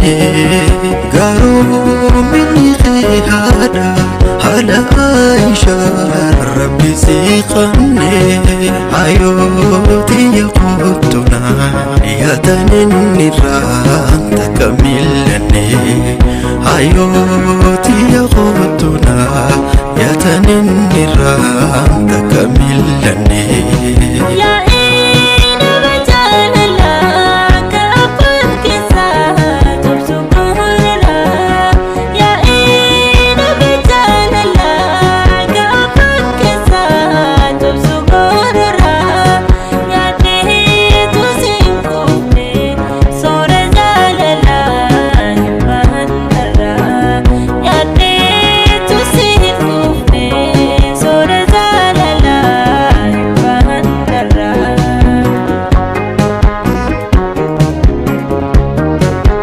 mil'anne. Garoominni kee haadha haadha Aishaa Rabbi si qanne. Hayootiyya qottuna yaataninirraa takka mil'anne. Hayootiyya qottuna yaataninirraa takka mil'anne.